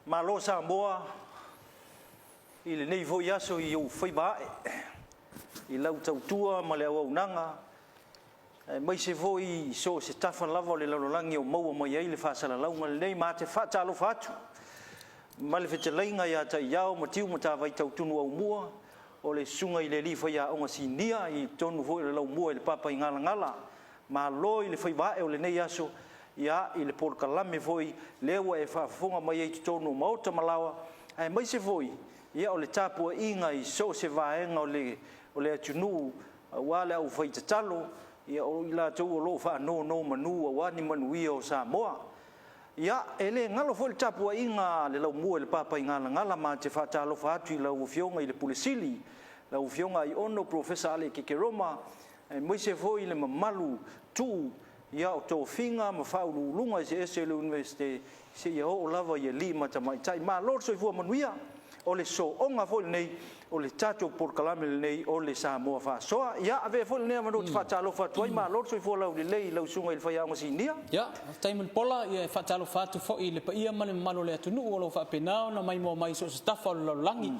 Malo Samoa i lenei foi aso i ou faiva ae, i lau tautua ma le auaunaga, aemaise foi i so o se tafa lava o le lalolagi o maua mai ai le faasalalauga lenei. Ma te faatalofa atu ma le fetalaiga ia Taiao Matiu Matavai Tautunu Aumua, o le susuga i le alii faiaoga sinia i totonu foi o le laumua i le Papaigalagala. Malo i le faiva ae o lenei aso, ia, i le polokalame foi lea ua e faafofoga mai ai i totonu o maota ma laoa, aemaise foi, ia, o le tapuaiga i so o se vaega o le atunuu aua le aufaitatalo, ia, o i latou o lo o faanonomanu aua ni manuia o Samoa. Ia, e le galo foi le tapuaiga a le laumua i le Papaigalagala, ma te faatalofa atu i lau Afioga i le Pule Sili, lau Afioga Aiono Polofesa Ale Keke Roma, aemaise foi le mamalu tuu ia o tofiga ma faauluuluga eseese o le Iunivesite seia oo lava i alii ma tamaitai. Malo le soifua manuia. O le soona foi lenei o le tatou polokalame lenei o le Samoa Faasoa. Ia, avea foi lenei avanoa ou te faatalofa atu ai, malo le soifua laulelei i lau susuga i le faiaoga sinia. Ia, faafetai Mulipola, ia e faatalofa atu foi i le paia ma le mamalu o le atunuu o lo o faapena ona maimoa mai i so o se tafa o le lalolagi.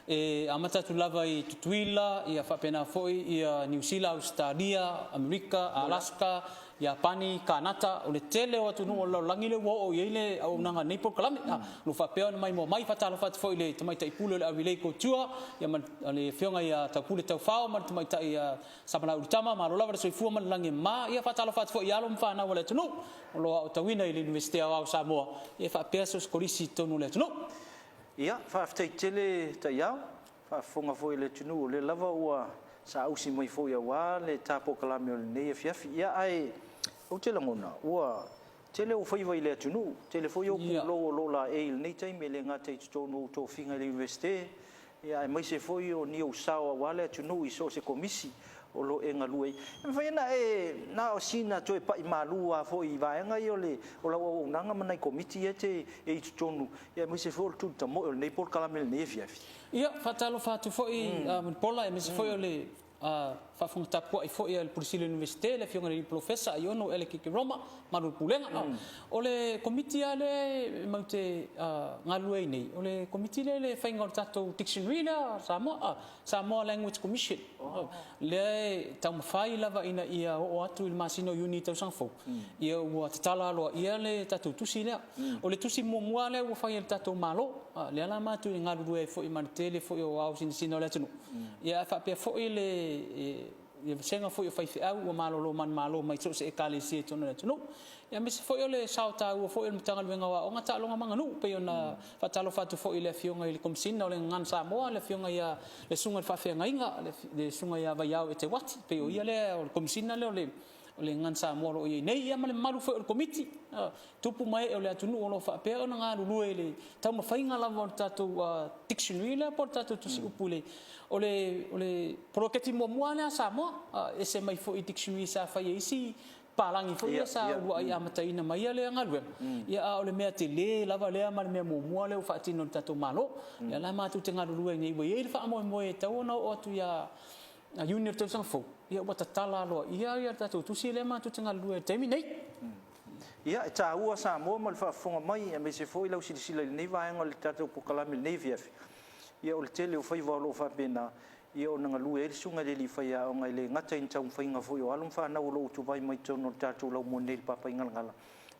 E amata atu lava i Tutuila, ia faapena foi ia Niu Sila, Ausetalia, Amerika, Alaska, Iapani, Kanata, o le tele o atunuu o le lalolagi lea ua oo i ai le auaunaga a lenei polokalame. O lo o faapea ona maimoa mai, faatalofa atu foi i le Tamaitai Pule o le Avilei Couture, ia ma le Afioga ia Taupule Taufao ma le Tamaitai ia Samalauli Tama, malo lava le soifua ma le lagi e mama. Ia faatalofa atu foi i alo ma fanau a le atunuu o lo o aotauina i le Iunivesite Aoao o Samoa, ia faapea so o se kolisi i totonu o le atunuu. Ia, faafetai tele Taiao, faafofoga foi le atunuu o lea lava ua saausi mai foi aua le tapolokalamme o lenei afiafi. Ia, ae ou te lagona ua tele ou faiva i le atunuu, tele foi ou pulou o lo o laei i lenei taimi, e le gata i totonu o ou tofiga i le Iunivesite, ia aemaise foi o ni ou sao aua le atunuu i so o se komisi o lo o e galue ai. E mafai ona e na o sina toe pai malu lava foi i vaega ia o le o lau auaunaga ma nai komiti ia e te e i totonu, ia aemaise foi o le tulitamoe o lenei polokalame i lenei afiafi. Ia, faatalofa atu foi Mulipola, aemaise foi o le faafofoga tapuai foi a le Pule Sili o le Iunivesite, le Afioga i le Polofesa Aiono Alec Keroma ma le Pulega. O le Komiti lava lea e matou te galulue ai nei, o le Komiti lea i le faiga o le tatou dictionary lea a Samoa, Samoa Language Commission, lea e taumafai lava ina ia oo atu i le masina o Iuni i le tausaga fou, ia ua tatala aloaia le tatou tusi lea. O le tusi muamua lea ua fai e le tatou Malo, lea la matou te galulue ai foi ma le tele foi o ao sinasina o le atunuu, ia ae faapea foi le vasega foi o faifeau ua malolo manumalo mai so o se Ekalesia i totonu o le atunuu, aemaise foi o le sao taua foi o le Matagaluega o Aoga, Taaloga ma Aganuu, pei ona faatalofa atu foi i le Afioga i le Komesina o le Gagana Samoa, le Afioga ia le Susuga i le Faafeagaiga, le Susuga ia Vaiao Eteuati, pei o ia lea o le Komesina lea o le Gagana Samoa o lo o i ai nei, ia ma le mamalu foi o le Komiti, tupu ma ee o le atunuu o lo o faapea ona galulue i le taumafaiga lava o le tatou dictionary lea po o le tatou tusiupu i le O le o le poloketi muamua lea a Samoa, e ese mai foi i dictionary sa fai e isi palagi foi ia sa uluai amataina mai lea galuega, ia a o le mea tele lava lea ma le mea muamua lea ua faatino e le tatou Malo. Lea la matou te galulue ai nei, ua i ai le faamoemoe e tatau ona oo atu ia Iuni o le tausaga fou, ia ua tatala aloaia le tatou tusi lea matou te galulue ai i le taimi nei. Ia, e taua Samoa ma le faafofoga mai, aemaise foi lau silasila i lenei vaega o le tatou polokalame i lenei afiafi. Ia, o le tele o faiva o lo o faapena, ia ona galue ai le susuga i le alii faiaoga, e le gata i ni taumafaiga foi o alo ma fanau o lo o utuvai mai totonu o le tatou laumua nei i le Papaigalagala,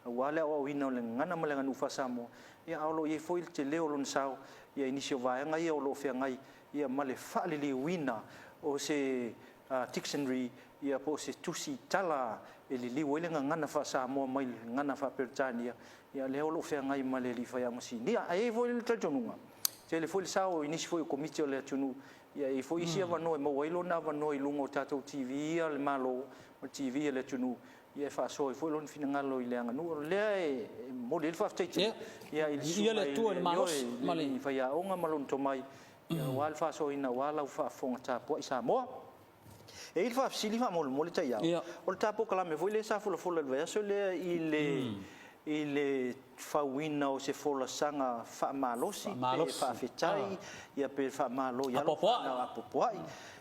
aua le aoaoina o le gagana ma le aganuu faa-Samoa, ia a o lo o i ai foi le tele o lona sao i nisi o vaega ia o lo o feagai ma le faaliliuina o se dictionary ia po o se tusi tala e liliu ai le gagana faa-Samoa mai le gagana faa-Peretania, ia lea o lo o feagai ma le alii faiaoga sinia. Ae i ai foi le talitonuga, tele foi le sao i nisi foi o komiti o le atunuu, ia e i ai foi isi avanoa e maua ai lona avanoa i luga o tatou TV a le Malo ma TV a le atunuu, ia e faasoa ai foi lona finagalo i le aganuu. O lea e momoli ai le faafetai tele ia i le susuga i le faiaoga ma lona tomai, aua le faasoaina aua lau faafofoga tapuai Samoa. E i ai le faafesili faamolemole Taiao, o le ta polokalame foi lea sa folafola i le vaiaso lea i le i le fauina o se folasaga faamalosi pe faafetai ia pe faamalo i alo ma fanau apoapoai.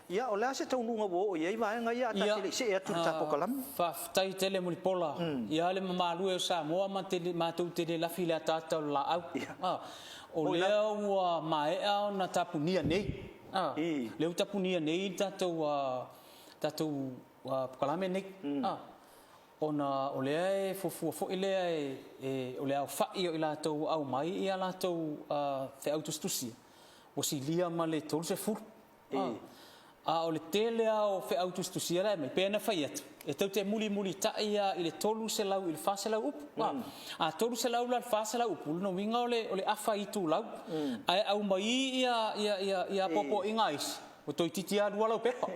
Ia, o le a se taunuuga ua oo i ai vaega ia ae ta te le i see atu i le ta polokalame? Faafetai tele Mulipola. Ia le mamalu e o Samoa matou te le lafi i le ataata o le laau. O lea ua maea ona tapunia nei, lea ua tapunia nei le tatou tatou polokalame nei. Ona o lea e fuafua foi lea e o le aofai o i latou ua aumai ia latou feau tusitusia, ua silia ma le 30. A o le tele lava o feau tusitusia la e aumai, pei ona fai atu, e tou te mulimulitai lava i le 300 i le 400 upu. A 300 la i le 400 upu, o lona uiga o le afa itulau, ae aumai ia apoapoaiga a isi, Ua toeitiiti lava lua lau pepa.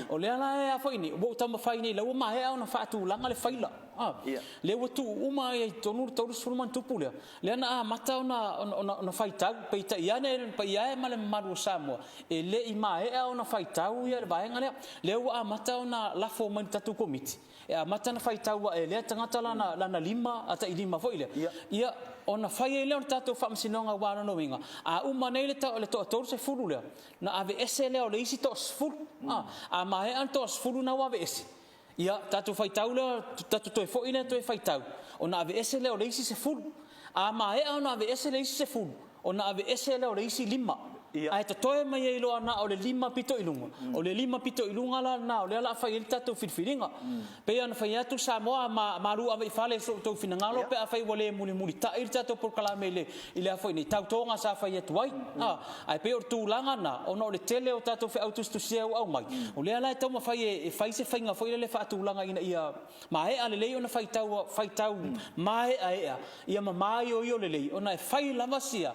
O lea la e a foi nei, ua ou taumafai nei, la ua maea ona faatulaga le faila. Lea ua tuu uma ai i totonu le 30 ma ona tupu lea, lea na amata ona faitau, peitai ane le paia e ma le mamalu o Samoa, e le i maea ona faitau le vaega lea. Lea ua amata ona lafo mai i le tatou Komiti, e amata ona faitau ae e lea tagata lana lima, tai lima foi lea, ia, ona fai ai lea o le tatou faamasinoga aua o lona uiga, a uma nei le toa-30 lea, Ona aveese lea o le isi toasefulu. A, a maea le toasefulu na ua aveese, ia, tatou faitau lea, tatou toe foi lea toe faitau, ona aveese lea o le isi sefulu. A maea ona aveese le isi sefulu, ona aveese lea o le isi lima. Ia. Ae totoe mai ai loa na o le lima pito i luga. O le lima pito i luga la lena o lea o le a fai ai le tatou filifiliga. Pei ona fai atu Samoa, ma, malu ave i fale i so outou finagalo pe afai ua le mulimulitai le tatou polokalame i le, i le a foi nei tautoga sa fai atu ai. A, ae pei o le tulaga na, ona o le tele o tatou feau tusitusia ua aumai, o lea la e taumafai e, e fai se faiga foi lele faatulaga ina ia maea lelei ona faitau, faitau maeaea ia ma maioio lelei, ona e fai lava sia,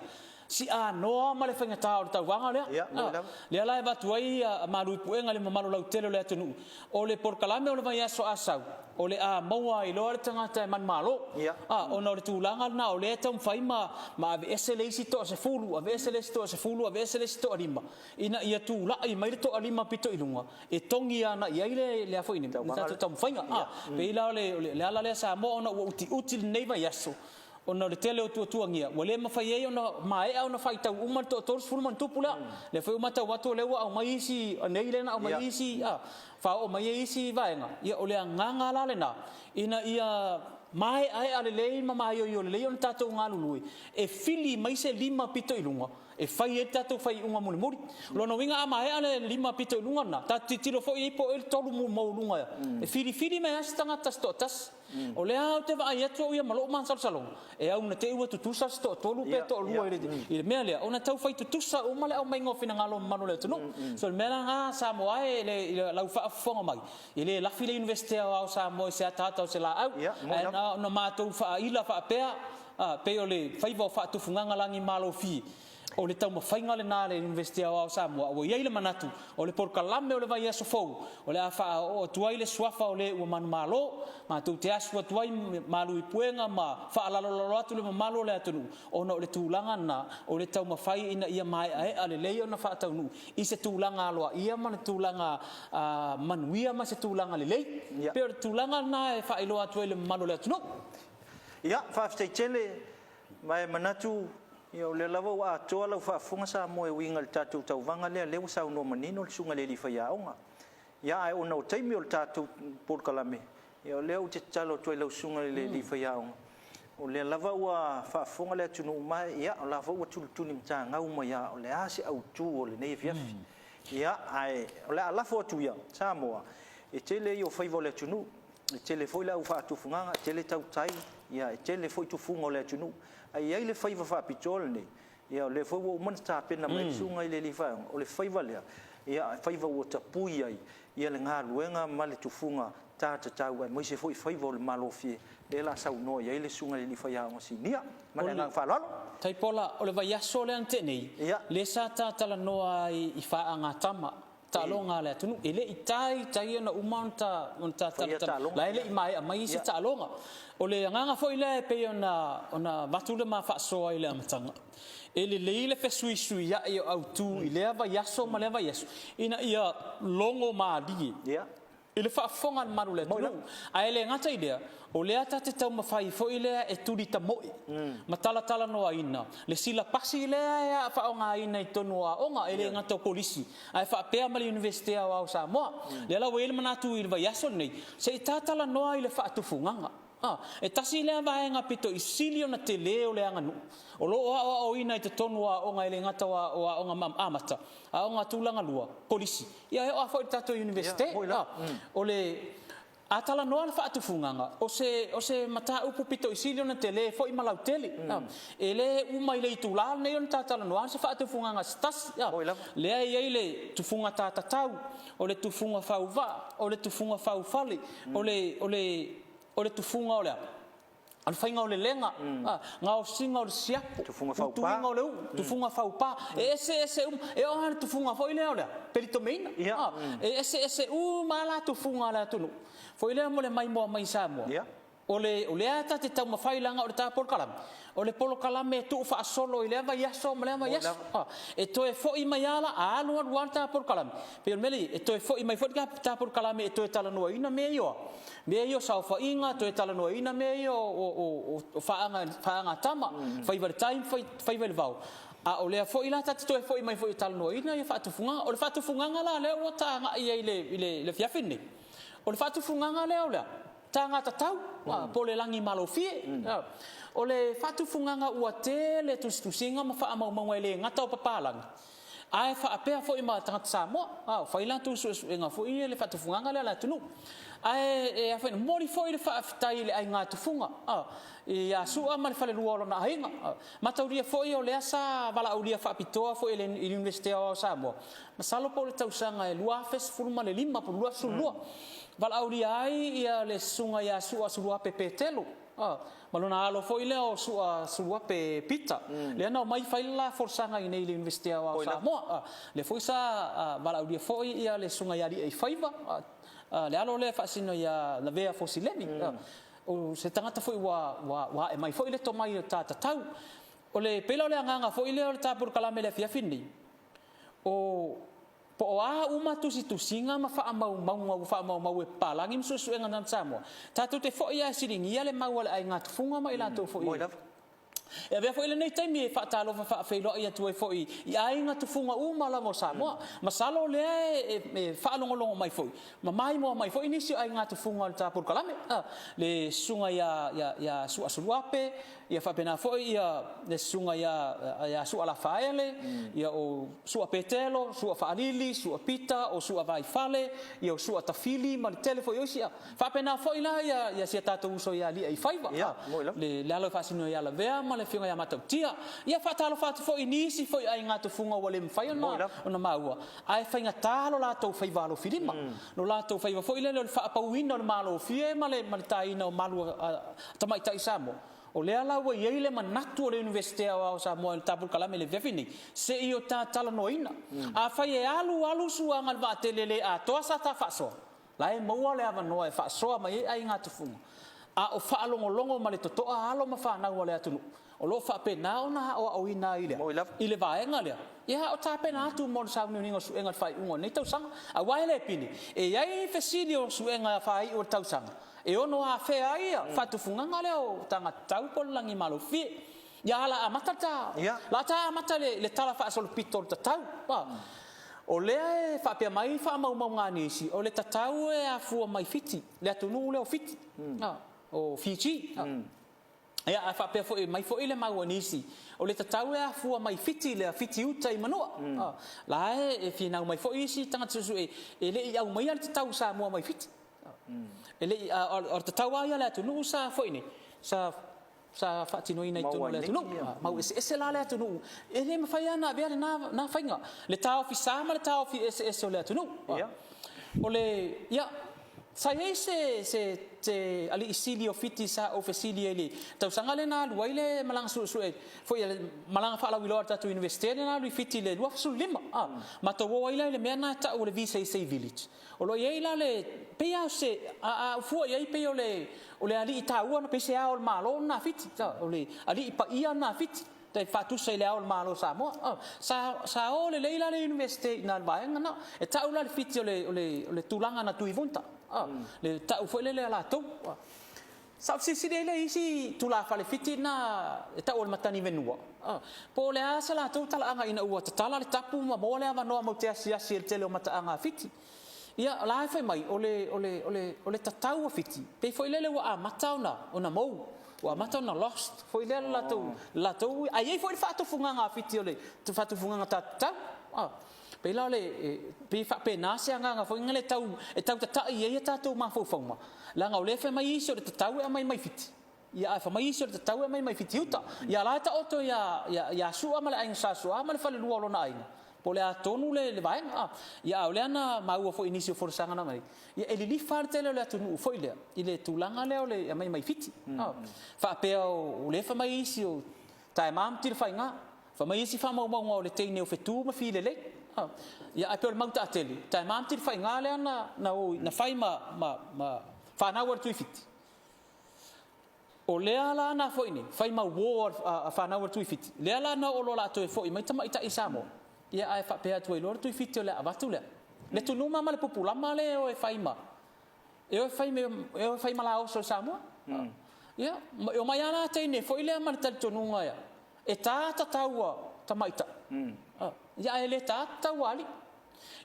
sianoa ma le faigata o le tauvaga lea. Ia, moni lava. Lea la e avatu ai malu i puega i le mamalu lautele o le atunuu, o le polokalame o le vaiaso a sau, o le a maua ai loa le tagata e manumalo. Ia. Ona o le tulaga lena o lea e taumafai ma, ma aveese le isi toasefulu, aveese le isi toasefulu, aveese le isi toalima, ina ia tulai mai le toalima pito i luga, e togi ana i ai le, le a foi nei, le tatou taumafaiga. A, pei la o le, le ala lea Samoa ona ua utiuti lenei vaiaso, Ona o le tele o tuatuagia, ua le mafai ai ona maea ona faitau uma le toa-30 ma ona tupu lea. Lea foi ua matau atu o lea ua aumai isi, nei lea na aumai isi, a, faaoo mai ai isi vaega. Ia, o le agaga la lena, ina ia maeaea lelei ma maioio lelei ona tatou galulue e fili mai se lima pito i luga e fai ai le tatou faaiuga mulimuli. O lona uiga a maea le lima pito i luga lena, tatou tilotilo foi i ai po o ai le tolu maualuga e filifili mai lava se tagata se toatasi. O lea ou te vaai atu au ia ma lou masalosaloga, e au ina te i ua tutusa se toatolu pe toalua i le mea lea, ona e tau fai tutusa uma le aumaiga o finagalo mamalu o le atunuu. So o le mea la lena Samoa e i lau faafofoga mai, e le lafi le Iunivesite Aoao o Samoa i se ataata o se laau, ae na ona matou faaila faapea, pei o le faiva o faatufugaga lagimalofie. O le taumafaiga lena a le Iunivesite Aoao o Samoa, ua i ai le manatu, o le polokalame o le vaiaso fou, o le a faaoo atu ai le suafa o le ua manumalo, matou te asu atu ai malu i puega ma faalalolalo atu le mamalu o le atunuu, ona o le tulaga lena, o le taumafai ina ia maeaea lelei ona faataunuu i se tulaga aloaia ma le tulaga manuia ma se tulaga lelei. E pei o le tulaga lena e faailoa atu ai i le mamalu o le atunuu. Ia, faafetai tele. Ma e manatu, ia o lea lava ua atoa lau faafofoga Samoa e uiga i le tatou tauvaga lea, lea ua saunoa manino le Susuga i le Alii Faiaoga. Ia ae ona o taimi o le tatou polokalame, ia o lea ou te tatalo atu ai i lau Susuga i le Alii Faiaoga, o lea lava ua faafofoga le atunuu ma ia o la foi ua tulituli matagau mai lava o le a se autu o lenei afiafi. Ia ae o le a lafo atu ia, Samoa, e tele ia o faiva o le atunuu, E tele foi le au faatufugaga, e tele tautai, ia e tele foi tufuga o le atunuu. Ae i ai le faiva faapitoa lenei, ia o lea foi ua uma ona tapena mai le susuga i le alii faiaoga, o le faiva lea, ia e faiva ua tapui ai ia le galuega ma le tufuga ta tatau aemaise foi faiva o le malofie, lea o le a saunoa i ai le susuga i le alii faiaoga sinia. Ma le agaga faaaloalo. Taipola, o le vaiaso lea na tea nei, lea sa ta talanoa ai i faagatama taaloga a le atunuu. E le i taitai ona uma ona ta ona ta talatalanoa, la e le i maea mai isi taaloga. O le agaga foi lea e pei ona ona avatu le ma faasoa i le amataga, e lelei le fesuisuiai o autu i lea vaiaso ma lea vaiaso ina ia logo malie. I le faafofoga a le malu o le atunuu. Ae le gata i lea, o lea ta te taumafai foi lea e tuli tamo'i ma talatalanoaina le silapasi lea e faaaogaina i totonu o aoga, e le gata o kolisi, ae faapea ma le Iunivesite Aoao o Samoa. Lea la ua i ai le manatu i le vaiaso lenei, se i ta talanoa i le faatufugaga. E tasi lea vaega pito i sili ona tele o le aganuu o lo o aoaoina i totonu o aoga e le gata o aoga amata, aoga tulaga lua, kolisi, ia e oo lava foi i le tatou Iunivesite. O le a talanoa le faatufugaga, o se, o se mataupu pito i sili ona tele foi ma lautele. E le uma i le itula lenei ona ta talanoa se faatufugaga se tasi. Lea e i ai le tufuga ta tatau, o le tufuga fauvaa, o le tufuga faufale, o le, o le, o le tufuga o le a? O le faiga o le lega, gaosiga o le siapo, tuiga o le uu, tufuga faupa, e eseese uma. E oo lava i le tufuga foi lea o le a? Pelitomeina. E eseese uma lava la tufuga a le atunuu foi lea mo le maimoa mai i Samoa. O le, o lea ta te taumafai leaga o le ta polokalame, o le polokalame e tuufaasolo i lea vaiaso ma lea vaiaso. E toe foi mai lava la, a alu alu lava le ta polokalame, pei o le mea lea e i ai, e toe foi mai foi le ta polokalame e toe talanoaina mea ia o a? Mea ia o saofaiga, toe talanoaina mea ia o faaga a tama, faiva i le tai ma faiva i le vao. A o lea foi la ta te toe foi mai foi e talanoaina ia faatufugaga. O le faatufugaga la lea ua ta agai i ai i le afiafi lenei, o le faatufugaga lea o le a? Taga tatau, po o le lagi malofie. O le faatufugaga ua tele tusitusiga ma faamaumauga e le gata o papalagi, Ae faapea foi ma tagata Samoa, a, fai latou suesuega foi ia i le faatufugaga lea a le atunuu. Ae e a foi, momoli foi le faafetai i le aiga tufuga, a, ia Sua ma le falelua o lona aiga. A, mataulia foi o lea sa valaaulia faapitoa foi e le Iunivesite Aoao o Samoa, masalo po o le tausaga e 2015 po o le 2012, valaaulia ai ia le susuga ia Sua Suluape Petelo, Ma lona alo foi lea o Sua Suluape Pita, lea na omai fai le la folasaga i inei i le Iunivesite Aoao o Samoa. Lea foi sa valaaulia foi ia le Susuga ia Alieifaiva, le alo lea e faasino ia Lavea Fosileni. O se tagata foi ua ae mai foi le tomai o ta tatau. O le, pei la o le agaga foi lea o le ta polokalame i le afiafi lenei, o Po o a uma tusitusiga ma faamaumauga ua faamaumau e papalagi ma suesuega a tagata Samoa, tatou te foi lava e siligia le mau a le aiga tufuga ma i latou foi e E avea foi lenei taimi e faatalofa faafeiloai atu ai foi i aiga tufuga uma lava o Samoa. Masalo o lea e faalogologo mai foi ma maimoa mai foi nisi o aiga tufuga o le ta polokalame, le susuga ia Suasuluape, Ia faapena foi ia le susuga ia Sua Lafaele, ia o Sua Petelo, Sua Faalili, Sua Pita, o Sua Vaifale, ia o Sua Tafili ma le tele foi o isi. Ia faapena foi la ia si a tatou uso ia Aliiaifaiva, le alo e faasino ia Lavea ma le afioga ia Matautia. Ia faatalofa atu foi i nisi foi aiga tufuga ua le mafai ona maua, ae faigata lo latou faiva alofilima, lo latou faiva foi lele o le faapauina o le malofie ma le taina o malu a tamaitai Samoa. O lea la ua i ai le manatu o le Iunivesite Aoao o Samoa i le tatou polokalame i le afiafi lenei, se i o ta talanoaina. Afai e alu alu suaga i le vaatele le atoa sa ta faasoa, la e maua le avanoa e faasoa mai ai aiga tufuga, a o faalogologo ma le totoa alo ma fanau a le atunuu. O lo o faapena ona aoaoina ai lea i le vaega lea, ia a o tapena atu mo le sauniuniga o suega i le faaiuga o lenei tausaga. Aua e le pine, e i ai fesili o suega faaiu o le tausaga e ono afea ai ia faatufugaga lea o tagata tau po o le lagi malofie. Ia a la amata le ta, la ta amata le tala faasolopito o le tatau. O lea e faapea mai faamaumauga a nisi, o le tatau e afua mai Fiti, le atunuu lea o Fiti, o Fiji. Ia, ae faapea foi mai foi le mau a nisi, o le tatau e afua mai Fiti lea, Fiti uta i Manua. La e finau mai foi isi tagata suesue e le i aumaia le tatau i Samoa mai Fiti. E le i, o le tatau lava ia a le atunuu sa foi nei, sa sa faatinoina i totonu o le atunuu. Mau eseese la le atunuu, e le mafai lava ona avea lena faiga, le taofi sa ma le taofi eseese o le atunuu. O le, ia, Sa i ai se, se, se alii sili o Fiti sa ou fesili ai i le tausaga lea na alu ai le malaga suesue foi a le malaga faalauiloa a le tatou Iunivesite lea na alu i Fiti i le 25, a. Matou o ai la i le mea lena e tau o le Viseisei Village. O lo o i ai la le, pei lava o se, a, a ou fua i ai pei o le, o le alii taua lena, pei se Ao o le Malo lena a Fiti, o le alii paia lena a Fiti. Tai faatusa i Le Ao o le Malo o Samoa. Sa, sa o lelei la le Iunivesite i ina i le vaega lena. E tau la le Fiti o le, o le, o le tulaga na Tuivunta. Le tau foi lele a latou. Sa ou fesilisili ai lea i isi tulafale Fiti na e tau o le matani venua, po o le a se latou talaaga ina ua tatala le tapu ma maua le avanoa matou te asiasi ai i le tele o mataaga a Fiti. Ia, o la e fai mai, o le, o le, o le, o le tatau a Fiti, pei foi lele ua amata ona, ona mou, ua amata ona lost foi lea le latou, le latou, ae i ai foi le faatufugaga a Fiti o le faatufugaga tatau. Pei la o le, pei e faapena se agaga foi lea e tau, e tau tata'i ai a tatou mafaufauga, leaga o lea e fai mai isi o le tatau e aumai mai Fiti, ia ae fai mai isi o le tatau e aumai mai Fitiuta. Ia la e taoto ia, ia, ia Su'a ma le aiga Sa Su'a ma le falelua o lona aiga, po o le a tonu le, le vaega, a. Ia a o lea na maua foi i nisi o folasaga na aumai, ia e lilifa lava le tele o le atunuu foi lea i le tulaga lea o le aumai mai Fiti, a. Faapea o lea e fai mai isi o Taema ma Tilafaiga, Fai mai isi faamaumauga o le teine o Fetu ma Filelei. Ia ae pei o le mau taatele, taema ma Tilafaiga lea na na o na fai ma ma ma fanau a le Tuifiti. O lea la na foi nei, fai ma uo a fanau a le Tuifiti. Lea la na oo loa la toe foi mai tamaitai i Samoa. Ia ae faapea atu ai loa le Tuifiti o le a avatu lea. Le tunuma ma le pupulama lea e o e fai ma E o e fai, e o e fai malaoso i Samoa. Ia, e omai lava la teine foi lea ma le talitonuga ia, e ta ta taua tamaitai, ia ae le ta ta taua alii.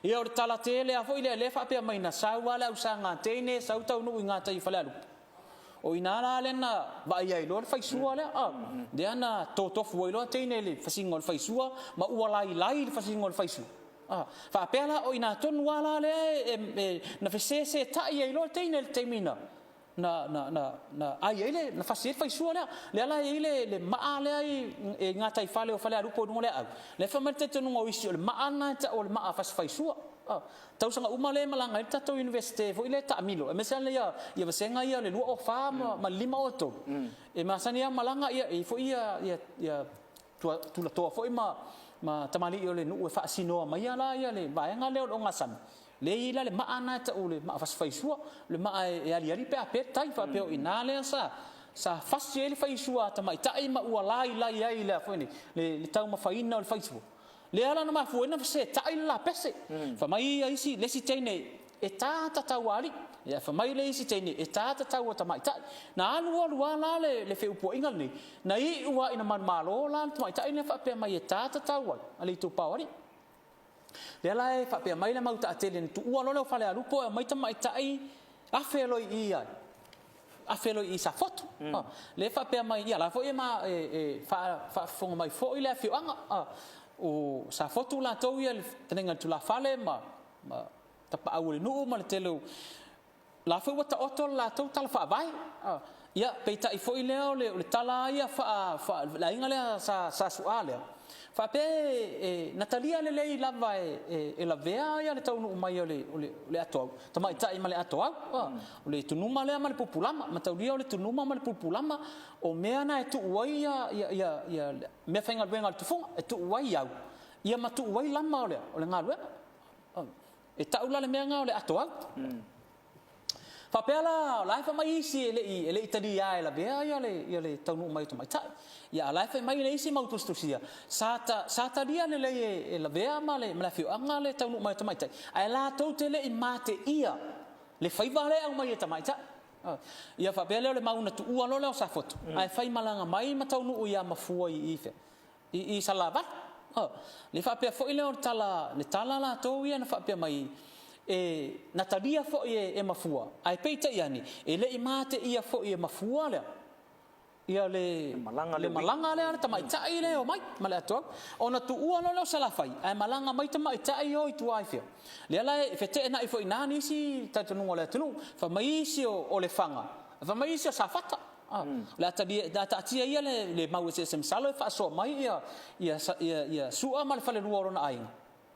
Ia o le tala tele lava foi lea, lea e faapea mai na sau lava le ausaga teine sau taunuu i gatai o Falealupo. O i ina la lea na vaai ai loa le faisua lea, lea na totofu ai loa teine i le fasiga o le faisua ma ua lailai le fasiga o le faisua. A faapea la, o i ina tonu lava la lea e, na fesesetai ai loa le teine i le taimi na, na, na, na, na ai ai le, na fasi ai le faisua lea. Lea la e i ai le, le maa lea i, i gataifale o Falealupo i luga o le aau. Lea e fai mai le talitonuga o isi, o le maa lena e tau o le maa fasi faisua. A, tausaga uma lea e malaga ai le tatou Iunivesite foi lea e taamilo, aemaise lava ia, ia vasega ia o le 24 ma, ma le 53. E masani lava malaga, ia, e i ai foi ia, ia, ia tulatoa foi ma ma tamalii o le nuu e faasinoa maia la ia le vaega lea o le ogasami, lea e i ai la le maa lena e tau o le maa fasifaisua, o le maa e aliali pe a pe le tai, faapea o i ina lea sa sa fasi ai le faisua a tamaitai ma ua lailai ai le a foi nei, le taumafaina o le faisua. Lea la na mafua ai ona fesetai le lapese. Fai mai ia isi, le isi teine e ta ta taualii, ia fai mai le isi teine e ta ta taua tamaitai. Na alu alu lava la le, le feupuaiga lenei, na iu lava ina manumalo la le tamaitai lea faapea mai e ta ta taua a le itupa o alii. Lea la e faapea mai le mau taatele na tuua loa le Falealupo e aumai tamaitai afe loa i i ai. Afe loa i Safotu. Lea e faapea mai, ia la foi e ma, e, e faafofoga mai foi le afioaga. O Safotu latou ia le fetalaiga i le tulafale ma, ma tapaau o le nuu ma le tele o la foi ua taoto le latou tala faavae. Ia, peitai foi lea o le, o le tala lava ia faa, faa, le aiga lea sa, sa Su'a lea, faapea e, e, na talia lelei lava e, e, e Lavea ia le taunuu mai o le, o le, o le Atoau, tamaitai ma le Atoau, o le tunuma lea ma le pupulama, mataulia o le tunuma ma le pupulama, o mea na e tuu ai ia, ia, ia, ia meafaigaluega a le tufuga, e tuu ai au, ia ma tuu ai lama o le, o le galuega. E tau la le mea lena o le atoau. Faapea la, o la e fai mai isi e le i, e le i talia e lavea ia le, ia le taunuu mai o tamaitai. Ia a o la e fai mai le isi mau tusitusia, sa ta, sa talia lelei e, e lavea ma le, ma le afioaga le taunuu mai o tamaitai, ae latou te le i mateia le faiva lea e aumai e tamaitai. Ia faapea lea o le mau na tuua loa lea o Safotu, ae fai malaga mai ma taunuu ia Mafua i, i fea? I i Salavalu. Oh, le faapea foi lea o le tala, le tala latou ia na faapea mai, e, na talia foi e, e Mafua, ae peitai ane, e le i mateia foi e Mafua lea, ia le, malaga le malaga lea a le tamaitai lea e omai ma le atoaga. Ona tuua loa lea o Salafai, ae malaga mai tamaitai o i tua i fea. Lea la e feteenai foi i ina nisi talitonuga o le atunuu, fai mai isi o, o Lefaga, fai mai isi o Safata. O le a talia, le a taatia ia le, le mau eseese masalo e faasoa mai ia, ia, ia, ia Su'a ma le falelua o lona aiga,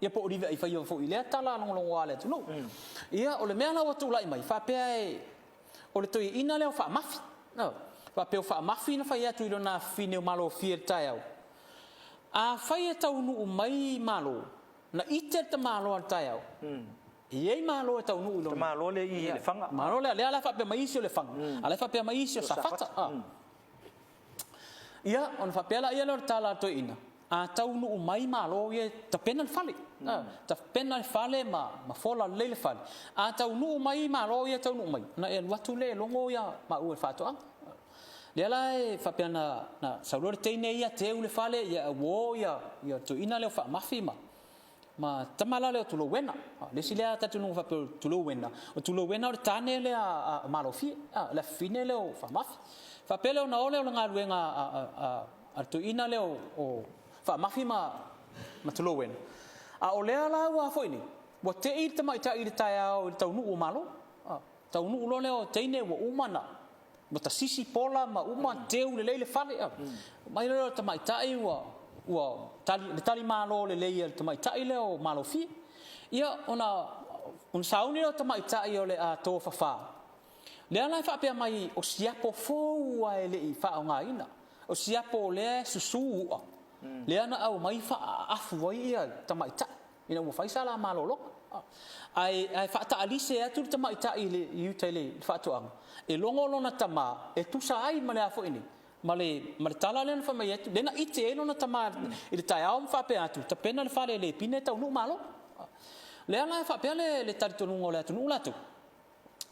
ia po o Liviai Faiava foi i lea tala logologoa a le atunuu. Ia, o le mea la ua tulai mai, faapea e, o le toeaina lea o Faamafi, faapea o Faamafi na fai atu i lona afafine o Malofie i le taeao, afai e taunuu mai Malo, na ite le tamaloa i le taeao, E i ai Malo e taunuu i lona. Malo lea i Lefaga. Malo lea, lea la faapea mai isi o Lefaga, a la faapea mai isi o Safata. Ia, ona faapea laia lea o le tala a le toeaina, A taunuu mai Malo ia e tapena le fale, tapena le fale ma ma fola lelei le fale. A taunuu mai Malo ia e taunuu mai, ona e alu atu lea e logo ia maua e le faatoaga. Lea la e faapea na na sau loa le teine ia teu le fale ia uo ia ia toeaina lea o Faamafi ma ma tama la lea o Tulouena. O le isi lea talitonuga faapea o Tulouena, o Tulouena o le tane lea a Malofie, a le afafine lea o Faamafi. Faapea lea ona o lea o le galuega a le toeaina lea o Faamafi ma Tulouena. A o lea la ua foi nei, ua tei le tamaitai i le taeao i le taunuu o Malo. Taunuu loa lea o teine ua uma na Ua tasisi pola ma uma teu lelei le fale. Omai loa lea o le tamaitai ua ua tali le tali malo lelei a le tamaitai lea o Malofie. Ia ona ona sauni lea o le tamaitai o le a tofafa. Lea la e faapea mai o siapo fou lava e le i faaaogaina. O siapo o lea e susu u'a, lea na aumai faaafu ai ia tamaitai. Ina ua fai sa la malologa. Ae, ae faataalise atu le tamaitai i, le, i uta i le faatoaga, e logo lona tama e tusa ai ma le a foi nei, ma le, ma le tala lea na fai mai atu, lea na ite ai lona tama i le taeao ma faapea atu, tapena le fale e Lepine e taunuu malo. Lea la e faapea le, le talitonuga o le atunuu latou,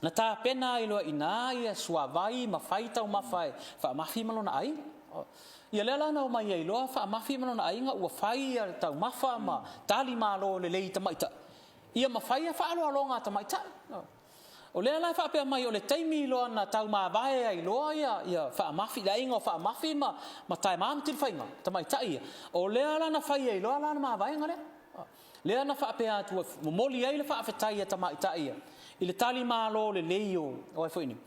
Na tapena ai loa i ina ia suavai ma fai taumafa e Faamafi ma lona aiga. Ia lea la na omai ai loa Faamafi ma lona aiga ua fai ia taumafa ma tali malo lelei i tamaitai, ia ma fai ia faaaloaloga a tamaitai. O lea la e faapea mai o le taimi loa na taumavae ai loa ia ia Faamafi, le aiga o Faamafi ma ma Taema ma Tilifaiga, tamaitai ia, o lea la na fai ai loa la le mavaega lea. Lea na faapea atu e momoli ai le faafetai a tamaitai ia i le tali malo lelei o, o ai foi nei,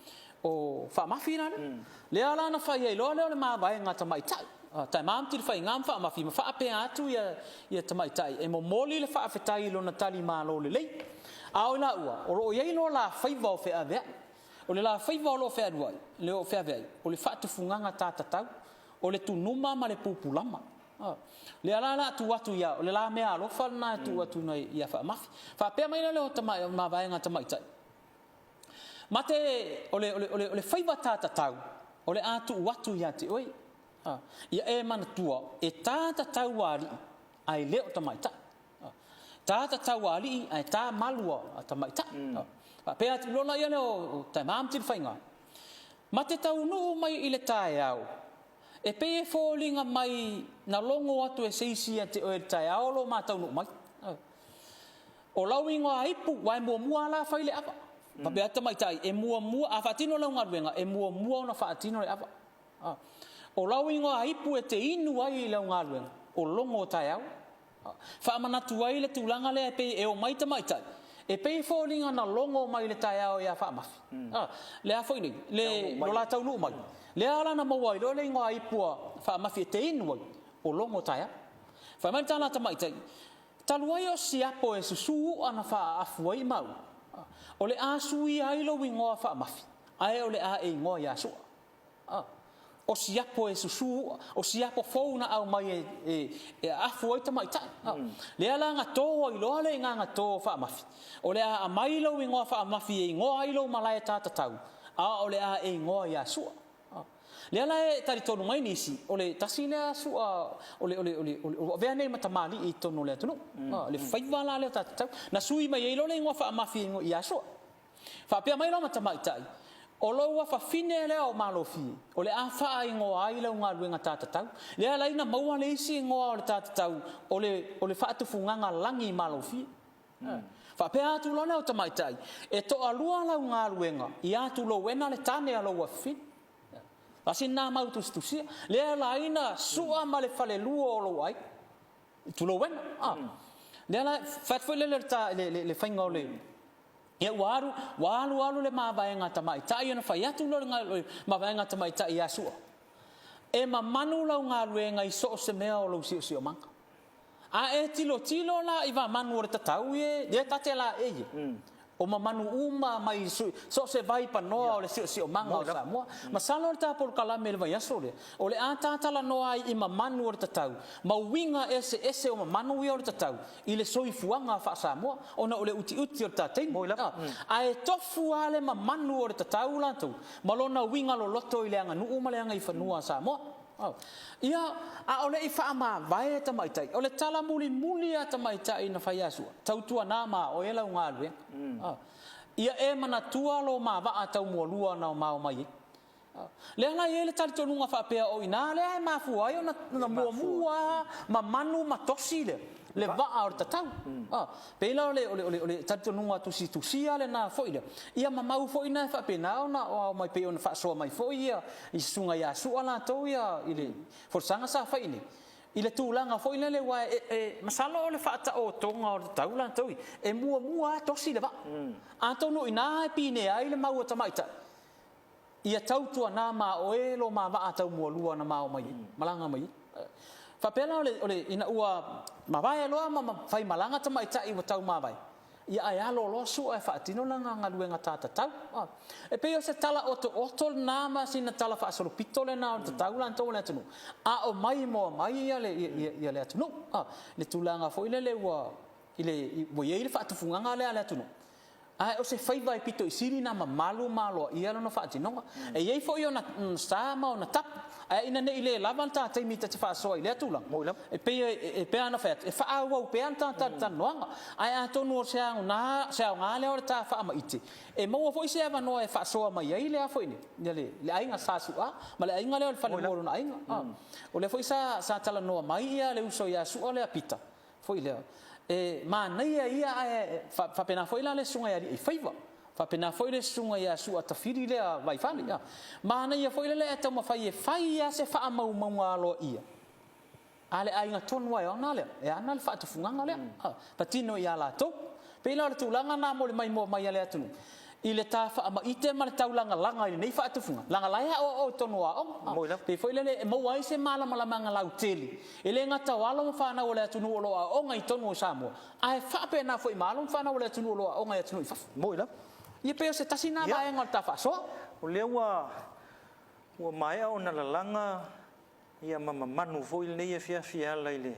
o Faamafi la lea. Lea la na fai ai loa lea o le mavaega a tamaitai, a Taema ma Tilifaiga ma Faamafi ma faapea atu ia, ia tamaitai e momoli le faafetai i lona tali malo lelei. A o i laua, o lo o i ai loa la faiva o feaveai. O le la faiva o lo o fealuai, le o feaveai, o le faatufugaga ta tatau, o le tunuma ma le pupulama. Lea la la tuu atu ia, o le la mea alofa lena e tuu atu ia Faamafi. Faapea mai lea o tamai o mavaega tamaitai. Mate o le, o le, o le, o le faiva tā tatau, o le a tuu atu ia te oe. Ia e manatua, e tā tatau a alii, ae le o tamaitai. Tā tatau a alii, ae tā malu a tamaitai. Faapea atu loa la ia lea o Taema ma Tilifaiga. Mate taunuu mai i le taeao, E pei e foliga mai na logo atu e se isi ia te oe i le taeao lo ma taunuu mai. O lau igoa ipu, ua e muamua a la fai le ava. Faapea atu tamaitai, e muamua, a faatino lau galuega, e muamua ona faatino le ava. O lau igoa ipu e te inu ai i lau galuega, o logo o taeao. Faamanatu ai le tulaga lea e pei e omai tamaitai, e pei e foliga na logo mai i le taeao ia Faamafi. A, le a foi nei, le, lo la taunuu mai. Lea la na maua ai loa le igoa ipu a Faamafi e te inu ai, o logo taeao. Fai mai le tala a tamaitai, Talu ai o siapo e susu u'a na faaafu ai maua, o le a suia ai lou igoa Faamafi, ae o le a e igoa ia Su'a. A. O siapo e susu u'a, o siapo fou na aumai e, e, e aafu ai tamaitai. A. Lea la na tō ai loa le igaga tō o Faamafi, o le a aumai lou igoa Faamafi e igoa ai lou malae tā tatau, a o le a e igoa iā Su'a. A. Lea la e talitonu mai nisi, o le tasi lea Su'a o le, o le, o le, o le, ua avea nei ma tamalii i totonu o le atunuu. A. Le faiva la lea o tā tatau. Na sui mai ai loa le igoa Faamafi iā Su'a. Faapea mai loa ma tamaitai, O lou afafine lea o Malofie, o le a faaigoa ai lau galuega tā tatau. Lea la ina maua le isi igoa o le tā tatau, o le, o le faatufugaga lagi Malofie. Faapea atu loa lea o tamaitai, E toalua lau galuega, ia tulouena le tane a lou afafine. Tasi lena mau tusitusia. Lea la ina sua ma le falelua o lou aiga. Tulouena. Lea la, fai atu foi lele le, le, le faiga o le, Ia ua alu, ua alu alu le mavaega tamaitai ona fai atu lea o le mavaega tamaitai ia Sua, E mamanu lau galuega i so o se mea o lou siosiomaga. A e tilotilo la i vamanu o le tatau ie, lea ta te laei e, o mamanu uma mai so o se vai panoa o le siosiomaga o Samoa. Masalo le ta polokalame i le vaiaso lea, o le a ta talanoa ai i mamanu o le tatau, ma uiga eseese o mamanu ia o le tatau, i le soifuaga faa-Samoa ona o le utiuti o le ta taimi. Ae tofu lava le mamanu o le tatau latou ma lona uiga loloto i le aganuu ma le agaifanua a Samoa. Ia, a o le i faamavae tamaitai, o le tala mulimuli a tamaitai na fai ia Su'a, Tautuana ma oe lau galuega. Ia e manatua lo ma vaa taumualua na mao mai ai. Lea la e i ai le talitonuga faapea o i ina lea e mafua ai ona muamua mamanu ma tosi le vaa o le tatau. Pei la o le talitonuga tusitusia lena foi lea, ia ma mau foi na e faapena ona ao mai pei ona faasoa mai foi i susuga ia Su'a latou ia i le folasaga sa fai i inei, i le tulaga foi lele aua e masalo o le faataotoga o le tatau latou ia, e muamua lava tosi le vaa. Atonu o i ina e pinea ai le mau a tamaitai, Ia tautuana ma oe lo ma vaa taumualua na mao mai ai, malaga mai ai. Faapea la o le, ina ua mavae loa ma fai malaga tamaitai ua tau mavae, ia ae alo loa Su'a e faatino lana galuega ta tatau. E pei o se tala otooto lena ma sina tala faasolopito lena o le tatau latou a le atunuu, a o maimoa mai ia le atunuu. Le tulaga foi lele ua, i le, ua i ai le faatufugaga lea a le atunuu, Ae o se faiva e pito i sili na mamalu ma aloaia lona faatinoga. E i ai foi ona sa ma ona tapu, ae ina ne i le lava le ta taimi ta te faasoa i lea tulaga, e pei e pei ona fai atu, e faaauau pea le ta talatalanoaga. Ae atonu o se se aoga lea o le ta faamaite, e maua foi se avanoa e faasoa mai ai le a foi nei, le aiga Sa Su'a ma le aiga lea o le falelua o lona aiga. O lea foi sa sa talanoa mai le uso ia Su'a lea Pita, foi lea. E manaia ia ae faapena foi la le susuga ia Alii-faiva, faapena foi le susuga ia Suatafili lea Vaifale. Manaia foi lele ae taumafai e fai lava se faamaumauga aloaia a le aiga tonu lava e ona lea, e ana le faatufugaga lea, patino ia latou. Pei la o le tulaga lena mo le maimoa mai a le atunuu i le ta faamaite ma le taulagalaga i lenei faatufuga, leaga la e aoao i totonu o aoga. Pei foi lele e maua ai se malamalamaaga lautele, e le gata o alo ma fanau a le atunuu o lo o aooga i totonu o Samoa, ae faapena foi ma alo ma fanau a le atunuu o lo o aooga i atunuu i fafo. Ia pei o se tasi lena vaega o le ta faasoa. O lea ua maea ona lalaga Ia ma mamanu foi lenei afiafi e ala i le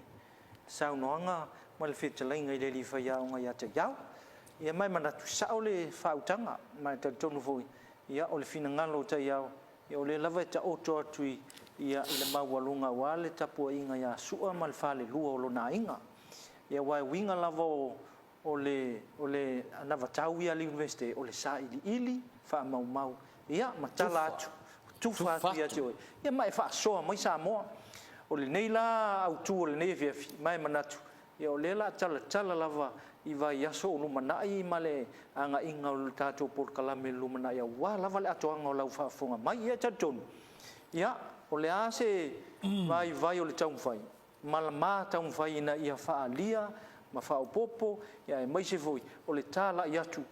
saunoaga ma le fetalaiga i le alii faiaoga ia Taiao. Ia ma e manatu, e sao le faautaga, ma e talitonu foi, ia o le finagalo o Taiao, ia o lea lava e taoto atu i, ia, i le maualuga aua le tapuaiga ia Sua ma le falelua o lona aiga. Ia aua e uiga lava o, o le, o le anavatau ia a le Iunivesite, o le sailiili, faamaumau, ia, ma tala atu, tufa atu ia te oe, ia ma e faasoa mai Samoa. O lenei la autu o lenei afiafi, ma e manatu, ia o lea o le a talatala lava i vaiaso o lumanai ma le agaiga o le tatou polokalame i le lumanai aua lava le atoaga o lau faafofoga mai. Ia e talitonu, ia, o le a se vaivai o le taumafai, Malama taumafai ina ia faaalia ma faaopoopo, aemaise foi o le talai atu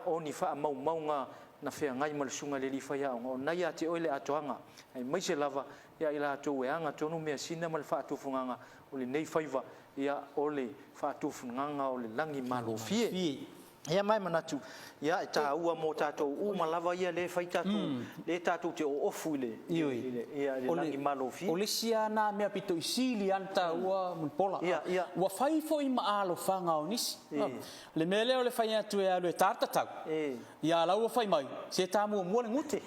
o ni faamaumauga na feagai ma le Susuga i le Alii Faiaoga, o na ia te oe le atoaga, aemaise lava ia i latou e ana tonu measina ma le faatufugaga o lenei faiva, o le faatufugaga o le lagimalofie. Ia ma e manatu, ia e taua mo tatou uma lava ia lea e fai tatou, lea tatou te oofu i le, i le, ia, i le lagimalofie. O le isi lava na mea pito i sili lava ona taua Mulipola. Ia, ia. Ua fai foi ma alofaga o nisi. O le mea lea o le fai atu e alu e ta le tatau, ia a la ua fai mai, se ta muamua le gutu.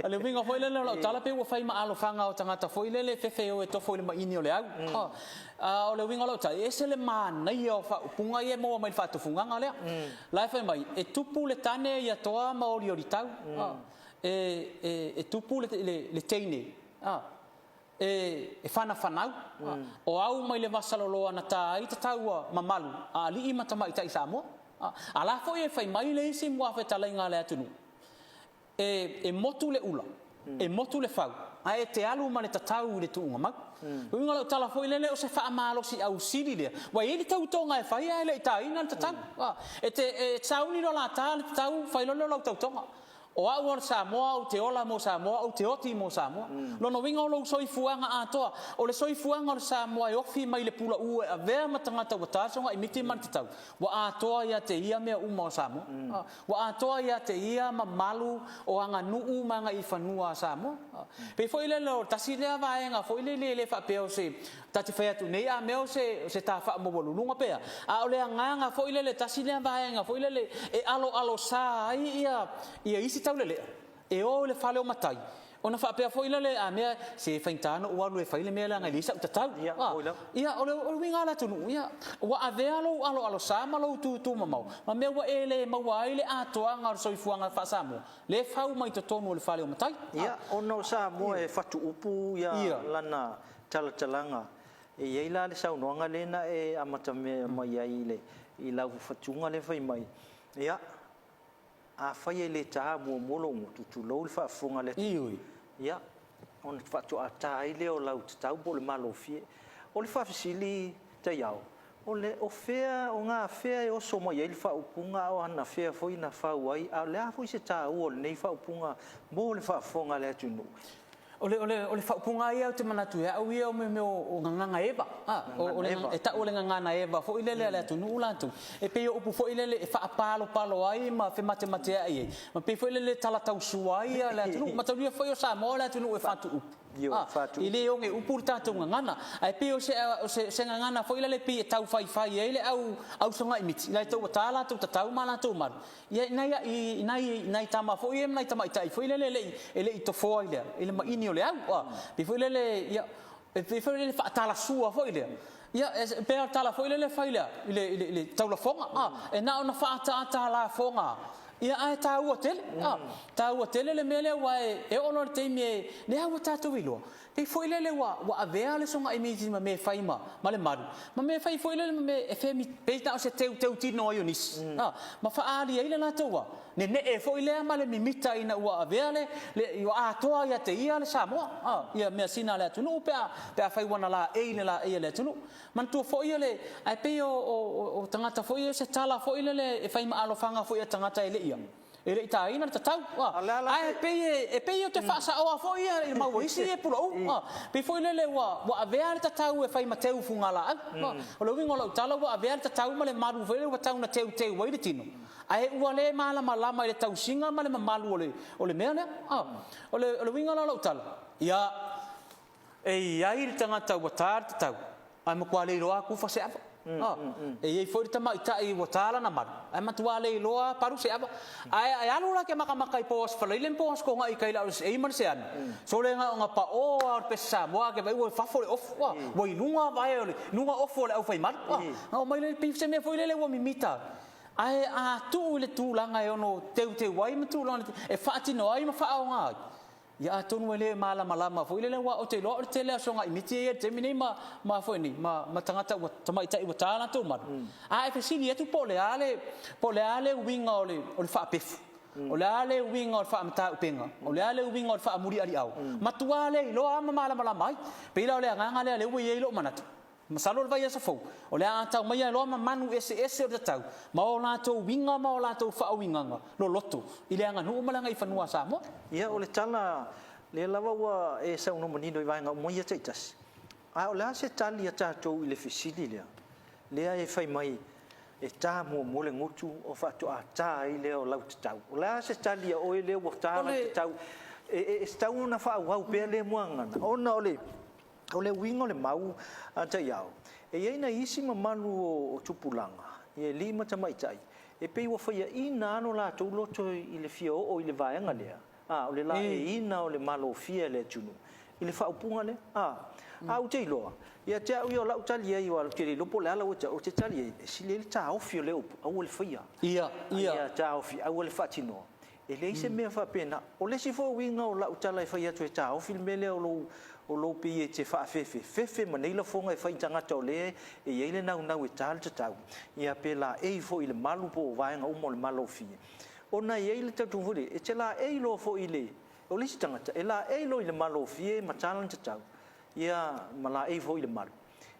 O le uiga foi lele o lau tala pei ua fai ma alofaga o tagata foi lele e fefe e o e tofo i le maini o le au. A o le uiga o lau tala, e ese le manaia o faaupuga ia e maua mai le faatufugaga lea. La e fai mai, e tupu le tane ia toa ma oliolitau. E, e tupu le, le, le teine, e, e fanafanau. O au mai le vasaloloa na ta ai tataua mamalu a alii ma tamaitai Samoa. A la foi e fai mai le isi muafetalaiga a le atunuu, E, e motu le ula, e motu le fau, ae e te alu ma le tatau i le tuuga mau. O le uiga o lau tala foi lele, o se faamalosi ausili lea, ua i ai le tautoga e fai ae le i taina le tatau. E te, e sauni loa la ta le tatau, fai loa lea o lau tautoga. O au o le Samoa, ou te ola mo Samoa, ou te oti mo Samoa. Lona uiga o lou soifuaga atoa, o le soifuaga o le Samoa e ofi mai le pulaʻu e avea ma tagata ua ta le sogaimiti ma le tatau, ua atoa ia te ia mea uma o Samoa. Ua atoa ia te ia mamalu o aganuu ma agaifanua a Samoa. Pei foi lele o tasi lea vaega foi lele e le faapea o se ta te fai atu nei a mea o se o se ta faamaualuluga pe a, a o le agaga foi lele tasi lea vaega foi lele e aloalosa ai ia ia isi taulelea e o i le fale o matai. Ona faapea foi lea, a mea, se faigata ona ou alu e fai le mea leaga e leai sa'u tatau. A, ia, o le uiga lava o le atunuu, ia, ua avea lou aloalosa ma lou tūtū mamao ma mea ua e le maua ai le atoaga o le soifuaga faa-Samoa, lea e fau mai totonu o le fale o matai. A. Ia, ona o Samoa e fatu upu ia lana talatalaga, e i ai la le saunoaga lea na e amatamea mai ai i lau fatuga lea fai mai, ia, Afai e le ta muamua lou gutu, tulou le faafofoga a le atunuu, Ioe. ia, ona faatoa ta ai lea o lau tatau po o le malofie. O le faafesili Taiao, o le, o fea, o gafea e oso mai ai le faaupuga a o anafea foi na fau ai, a o le a foi se taua o lenei faaupuga mo le faafofoga a le atunuu? O le, o le, o le faaupuga lava ia ou te manatu e au ia o mea o, o gagana eva, a, o, o le, e tau o le gagana eva foi lele a le atunuu latou. E pei o upu foi lele e faapalopalo ai ma fematematea'i ai, ma pei foi lele e talatausua ai le atunuu. Mataulia foi o Samoa o le atunuu e fatuupu, a, e le oge upu le tatou gagana. Ae pei o se, o se, se gagana foi lele pei e taufaifai ai le au, au sogaimiti, latou ua ta latou tatau ma latou malu, Ia, i nai, i nai, i nai tama foi ia ma nai tamaitai foi lele e le i, e le i tofoa i le, i le maini o le au, a, pei foi lele, ia, e pei foi lele faatalasua foi lea. Ia, e pei lava o le tala foi lele e fai i le, i le, i le, i le taulafoga, a, e na ona faaataata lafoga lava, ia ae taua tele, a, taua tele le mea lea aua e, e oo loa i le taimi e, lea ua tatou iloa, Pei foi lele ua ua avea le sogaimiti ma mea e fai ma ma le malu, ma mea e fai foi lele ma mea e femi, pei na o se teuteu tino ai o nisi, a, ma faaali ai le latou a nene'e foi lea ma le mimita ina ua avea le, le, ua atoa ia te ia le Samoa, a, ia measina a le atunuu pe a, pe afai ua na laei le laei a le atunuu. Manatua foi ia le, ae pei o, o, o tagata foi ia o se tala foi lele e fai ma alofaga foi a tagata e le i a. E le i taina le tatau, ae pei e pei ou te faasaoa foi ia i mau o isi ia pulou, pei foi lele ua ua avea le tatau e fai ma teu fugalaau. O le uiga o lau tala ua avea le tatau ma le malu foi lele ua tau na teuteu ai le tino, ae ua le malamalama i le tausiga ma le mamalu o le o le mea lea. O le o le uiga la o lau tala, ia E i ai le tagata ua ta le tatau, ae matua le iloa atu fa se ava. E i ai foi le tamaitai ua ta lana malu, ae matua le iloa palu se ava. Ae e alu la ke makamaka i po aso Faleile ma po aso Togaʻi i kai la o le seʻei ma le seana, sole na ona paʻō a o le pese Samoa a ke vaai ua i fafo le ofu, ua i luga vae o le, luga ofu o le auwhai malu. Na omai lea, pei se mea foi lele ua mimita ai. Ae a tuu i le tulaga e ono teuteu ai ma tulaga e faatino ai ma faaaoga ai, Ia atonu e le malamalama foi lele aua ou te iloa o le tele o sogaimiti ia i le taimi nei ma ma foi nei ma ma tagata ua tamaitai ua ta latou malu. A e fesili atu po o le a le po o le a le uiga o le o le faapefu, o le a le uiga o le faamatauupega, o le a le uiga o le faamulialiao, matua le iloa lava ma malamalama ai. Pei la o le agaga lea lea ua i ai lou manatu, Masalo o le vaiaso fou, o le a tau mai ai loa ma manu eseese o le tatau, ma o latou uiga ma o latou faauigaga loloto i le aganuu ma le agaifanua a Samoa. Ia, o le tala, lea lava ua e saunoa manino i vaega uma ia taitasi, a o le a se tali a tatou i le fesili lea, lea e fai mai e ta muamua le gutu o faatoa ta ai lea o lau tatau. O le a se tali a oe lea ua ta lau tatau, e tatau ona faaauau pea lea muagana, ona o le O le uiga o le mau a taiao, e i ai nai isi mamalu o tupulaga, i alii ma tamaitai, e pei ua faiaina lava lo latou loto i le fia oo i le vaega lea, a, o le laeiina o le malofie a le atunuu i le faaupuga lea, a. A ou te iloa, ia te au ia o lau tali i ai, aua ou te le iloa po o le a lau ou te tali i ai, e sili ai le taofi o lea upu, aua le faia. Ia, ia. Ia taofi, aua le faatinoa. E leai se mea faapena. O le isi foi uiga o lau tala e fai atu e taofi le mea lea o lou, o lou pei e te faafefefefe ma nei lafoga e fai i tagata o lea e i ai le naunau e ta le tatau, ia pe laei foi i le malu po o vaega uma o le malofie. Ona e i ai le talitonuga foi lea, e te laei loa foi i le, o le isi tagata, e laei loa i le malofie ma ta lana tatau, ia ma laei foi i le malu.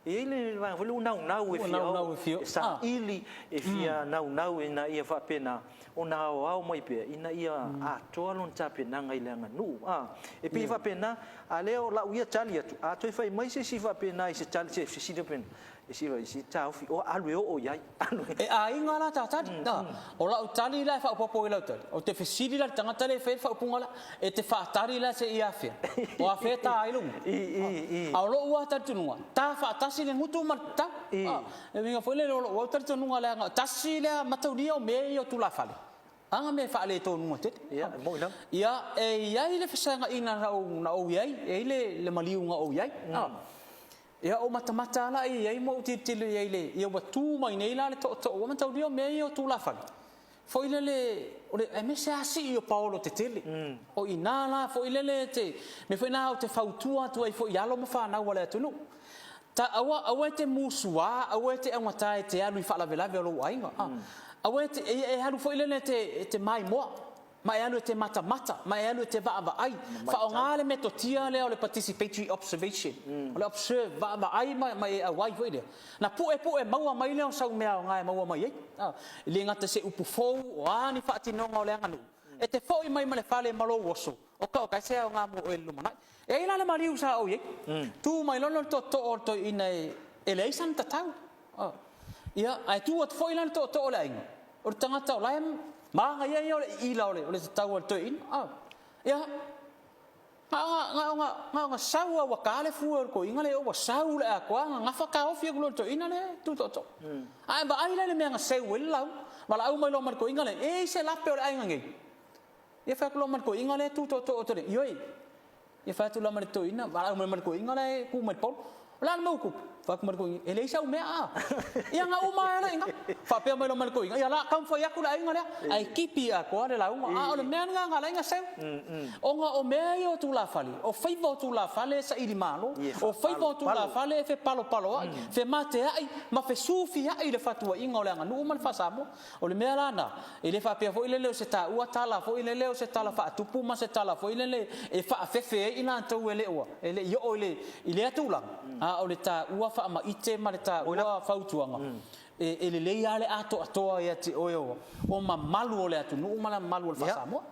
E i ai le vaega foi lea ua naunau e fia o, e saili, e fia naunau ina ia faapena ona aoao mai pea ina ia atoa lona tapenaga i le aganuu. A, e pei e faapena, a lea o lau ia tali atu, a toe fai mai se isi faapena i se tali, se fesili faapena, e sili se taofi, o alu e oo i ai. E aiga la ta tali. O lau tali la e faaopoopo i lau tali, ou te fesili la i le tagata lea e faia le faaupuga la, e te faatali la seia afea? O afea e ta ai lou gutu? A o lou lava talitonuga, ta faatasi le gutu ma le tatau. E uiga foi lele o lou au talitonuga leaga tasi lea mataulia o mea ia o tulafale. Aga mea e faaletonuga tele. Ia, e moi lava. Ia, e i ai le fesaagaina na ou, na ou i ai, e i ai le, le maliu na ou i ai. Ia, ou matamata lava la i ai ma ou tilotilo i ai i le, ia ua tu mai nei la le tootoo, ua mataulia o mea ia o tulafale, foi lele, o le, aemaise lava sii o paolo tetele. O i ina la foi lele e te, mea foi na ou te fautua atu ai foi i alo ma fanau a le atunuu, Ta, aua, aua e te musuā, aua e te augata e te alu i faalavelave o lou aiga. Aua e te, e, e alu foi lele e te, e te maimoa, ma e alu e te matamata, ma e alu e te vaavaai. Faaaoga le metotia lea o le participatory observation, o le observe, vaavaai ma, ma e auai foi lea. Na puepue maua mai lea o sau mea aoga e maua mai ai. E le gata i se upu fou, o a ni faatinoga o le aganuu, e te foi mai ma le fale ma lou oso, Oka oka, e se aoga mo oe i le lumanai. E ai la le maliu sa ou i ai. Tu mai loa le tootoo o le toeaina e leai sana tatau. Ia, ae tu atu foi la le tootoo o le aiga, o le tagata o la e manaia ia o le iila o le tatau a le toeaina. Ia, na ona, na ona sau lava ua ta le fue o le toeaina lea i o, ua sau le atoa, gagafa taofi atu loa i le toeaina lea e tu tootoo. Ae vaai la i le mea na seu ai le lauga. Valaau mai loa ma le toeaina lea, e i ai se lape o le aiga nei? Ia fai atu loa ma le toeaina lea e tu tootoo atu nei, ioe. Ia fai atu loa ma le toeaina, valaau mai ma le toeaina la e tu mai le paolo. O le a le mea ua tupu? Fai atu ma le toeaina, e leai sau mea a. Ia na uma ai loa i ina. Faapea mai loa ma le toeaina, ia la taumafai atu le aiga lea, ae tipi atoa le lauga. A o le mea lena na ala ai na seu. Ona o mea ia o tulafale, o faiva o tulafale e saili malo, o faiva o tulafale e fepalopaloai, femateai ma fesufiai le fatuaiga o le aganuu ma le faa-Samoa. O le mea la na, e le faapea foi lele o se taua tala foi lele o se tala faatupu ma se tala foi lele e faafefe ai i latou e le o e le i oo i le i lea tulaga, a o le taua faamaite ma le taua fautuaga, e e lelei lava le atoatoa ia te oe o o mamalu o le atunuu ma le mamalu o le faa-Samoa.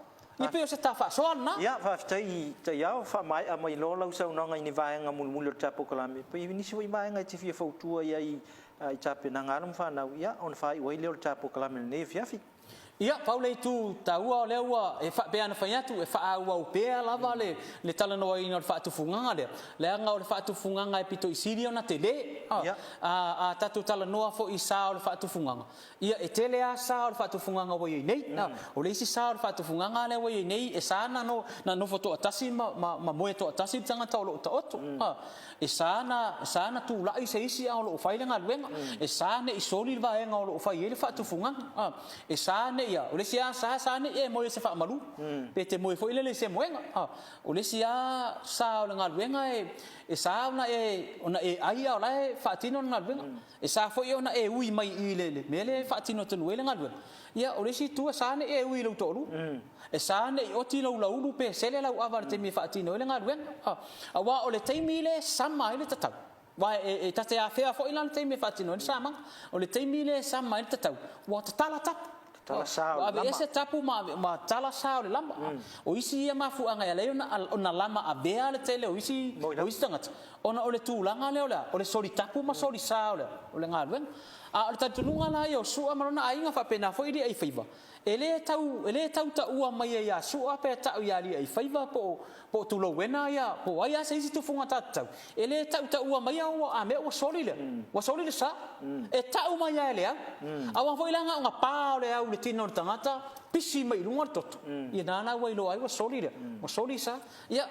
Ia pei o se ta faasoa lena. Ia, faafetai i Taiao, faamaea mai loa lau saunoaga i ni vaega mulimuli o le ta polokalame, pe i ai nisi foi vaega e te fia fautua i ai i tapenaga a alo ma fanau, ia, ona faaiu ai lea o le ta polokalame i lenei afiafi. Ia, pau le itu taua o lea ua, e pei ona fai atu, e faaauau pea lava le, le talanoaina o le faatufugaga lea, leaga o le faatufugaga e pito i sili ona tele. A, a, a tatou talanoa foi i sa o le faatufugaga, ia, e tele lava sa o le faatufugaga ua i ai nei. O le isi sa o le faatufugaga lea ua i ai nei, e sa na na nofo toatasi ma, ma, ma moe toatasi le tagata o lo o taoto. A, E sa na, e sa na tulai se isi a o lo o fai le galuega. E sa ne i soli le vaega o lo o fai ai le faatufugaga. E sa ne i a, o le isi lava sa, sa ne i e moe i se faamalu, pe te moe foi lele i se moega. O le isi lava sa o le galuega e, e sa ona e, ona e ai a o la e faatino le galuega. E sa foi ona e ui mai i i le mea lea e faatino tonu ai le galuega. Ia, o le isi itu, e sa ne i e ui i lou toalua. E sa ne i oti lou laulu pe sele lau ava i le taimi e faatino ai le galuega. Aua o le taimi lea e sama ai le tatau. Aua e ta te afea foi la le taimi e faatino ai le samaga. O le taimi lea e sama ai le tatau, ua tatala tapu. Tatala sa o le lama. Ua aveese tapu ma tatala sa o le lama. O isi ia mafuaaga e ala ai ona lama avea le tele o isi tagata, ona o le tulaga lea o le a? O le soli tapu ma soli sa o le galuega. A o le talitonuga la ia o Sua ma lona aiga faapena foi Liaifaiva, e le tau, e le tau taua mai ai ia Sua pe tau ia Liaifaiva po o, po o Tulouena ia, po o ai lava se isi tufuga ta tatau, e le tau taua maia ua, a mea ua soli le, ua soli le sa. E tau mai lava e le au. Aua foi la na ona pa o le au i le tino o le tagata, pisi mai i luga le toto, ia na la ua iloa ai ua soli le, ua soli sa. Ia,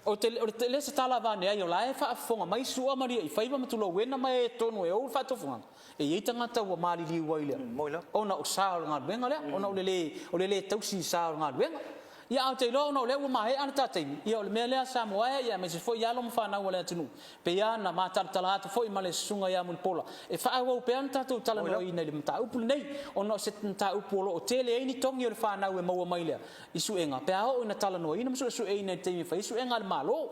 O te, o le se tala avane ai o la e faafofoga mai Sua ma Liaifaiva ma Tulouena ma e tonu e ou le faatofugaga, e i ai tagata ua maliliu ai lea, ona o sa o le galuega lea, ona o le lē, o le lē tausi i sa o le galuega. Ia ae ou te iloa ona o lea ua maea le ta taimi, ia o le mea lea Samoa e, ia aemaise foi alo ma fanau a le atunuu, pei lava ona ma talatala atu foi ma le Susuga ia Mulipola, e faaauau pea ona tatou talanoaina i le mataupu lenei, ona o se mataupu o lo o tele ai ni togi o le fanau e maua mai lea, i suega pe a oo ina talanoaina ma suesueina i le taimi e fai ai suega a le Malo.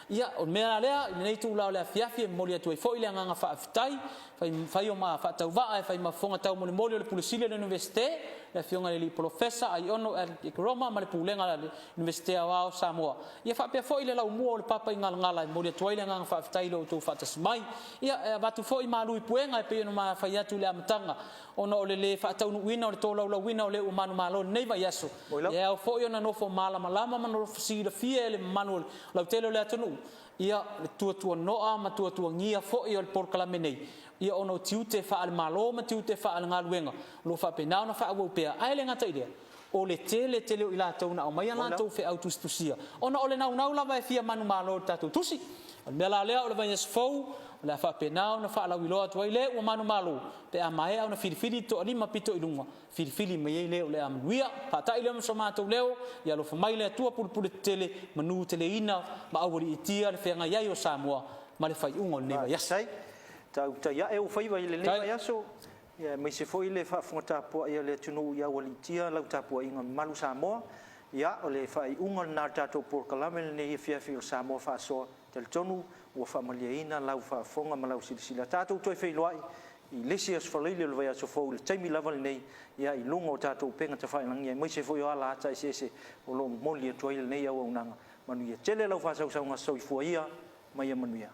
Ia, o le mea la lea, i lenei itula o le afiafi e momoli atu ai foi le agaga faafetai, fai, fai o ma faatauvaa e fai ma fofoga taumolimoli o le Pule Sili o le Iunivesite, le Afioga i le Alii Polofesa Aiono Alec Ekeroma ma le Pulega a le Iunivesite Aoao o Samoa. Ia faapea foi le laumua o le Papa i Galagala e momoli atu ai le agaga faafetai i lo outou faatasi mai. Ia, e avatu foi malu i puega e pei ona ma fai atu i le amataga, Ona o le lē faataunuuina o le tolaulauina o le uamanu-malo i lenei vaiaso, e ao foi ona nofo malamalama ma nofo silafia e le mamalu o le lautele o le atunuu, ia, le tuatuanoa ma tuatuagia foi o le polokalame nei, ia, ona o tiute faale-Malo ma tiute faale-galuega o lo o faapena ona faaauau pea. Ae le gata i lea, O le tele tele o i latou na aumaia latou feau tusitusia, ona o le naunau lava e fia manumalo i le tatou tusi. O le mea la lea, o le vaiaso fou, o le a faapena ona faalauiloa atu ai le ua manumalo, pe a maea ona filifili le toalima pito i luga, filifili mai ai le o le a manuia. Faatai lea ma so matou leo, ia alofa mai le Atua pulepule tetele, manuteleina ma aualiitia le feagai ai o Samoa ma le faaiuga o lenei vaiaso. Faafetai. Tautai ae ou faiva i lenei vaiaso, ia aemaise foi le faafofoga tapuai a le atunuu ia aualiitia lau tapuaiga mamalu Samoa. Ia, o le faaiuga lena o le tatou polokalame lenei afiafi o Samoa Faasoa. Talitonu ua faamalieina lau faafofoga ma lau silasila. Tatou toe feiloai i le isi Aso Faraile o le vaiaso fou i le taimi lava lenei, ia i luga o tatou upega tafailagi aemaise foi o ala ata eseese o lo o momoli atu ai lenei auaunaga. Manuia tele lau faasausauga. Soifua ia ma ia manuia.